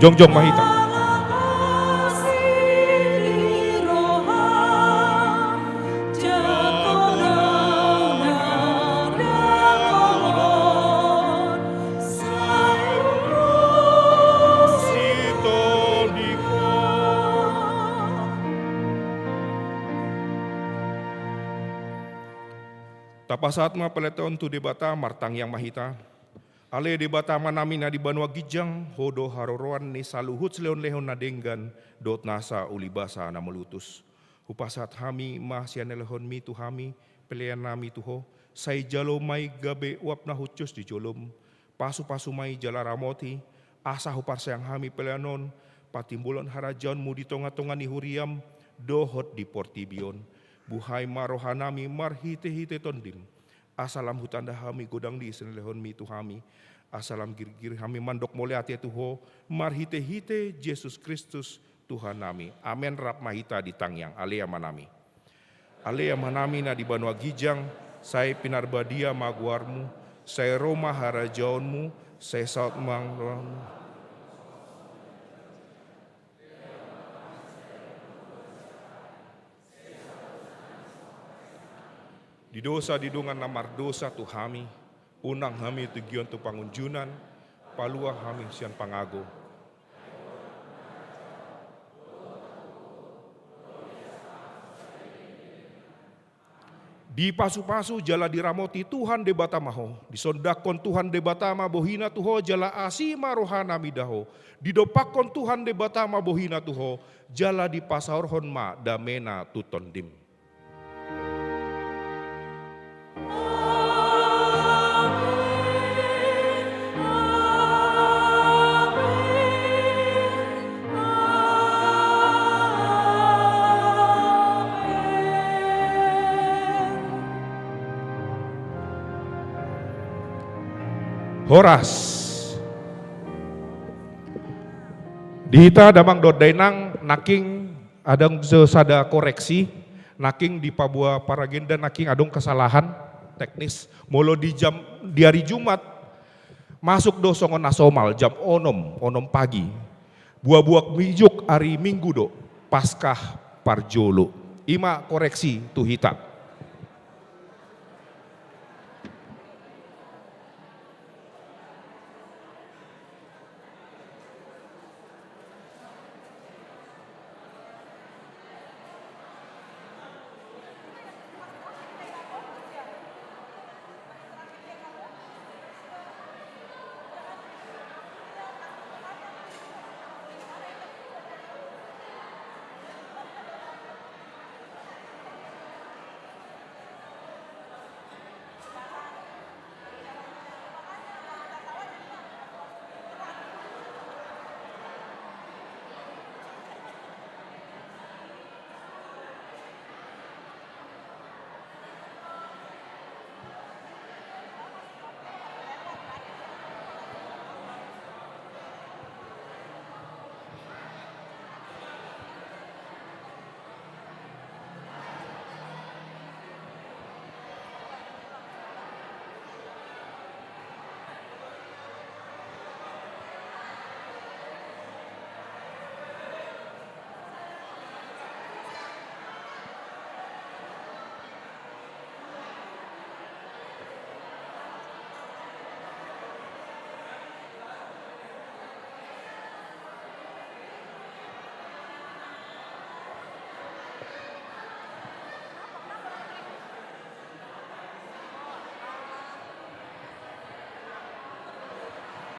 Jongjong ma hita. Tapasahat ma pelean on tu Debata, martangiang ma hita. Ale Debata Amanami na di banua ginjang, Ho do haroroan ni saluhut silehonlehon na denggan dohot nasa ulibasa na molutus. Hupasahat hami ma sian lehonmi tu hami, peleannami tu Ho, sai jalo ma i gabe uap na hushus di jolom, pasupasu ma i jala ramoti, asa huparsaehon hami pelean on, patimbulhon harajaonmu di tongatonga ni huriam, dohot di portibi on. Buhai ma rohanami marhitehite Tondim, asa lam hutanda hami godang ni silehonmi tu hami, asa lam girgir hami mandok mauliate tu Ho, marhitehite Jesus Kristus, Tuhannami. Amen. Rap ma hita di tangiang. Ale Amanami. Ale Amanami na di banua ginjang, sai pinarbadia ma goarmu, sai ro ma harajaonmu, sai saut ma goarmu. Di dosa di dongan na mardosa tu hami, unang hami tinggion tu pangunjunan, palua hami sian pangago. Dipasupasu jala diramoti Tuhan Debata ma ho, disondangkon Tuhan Debata ma bohina tu ho jala asi ma rohana mida ho, didompakkon Tuhan Debata ma bohina tu ho, jala dipasaorhon ma damena tu tondim. Horas. Di hita damang dohot dainang, nangkin adong sada koreksi, nangkin di paboa paragenda nangkin adong kesalahan teknis. Molo di jam, di hari Jumat, masuk do songon na somal, jam onom, onom pagi. Boaboa masuk hari Minggu do, Paskah parjolo. I ma koreksi tu hita.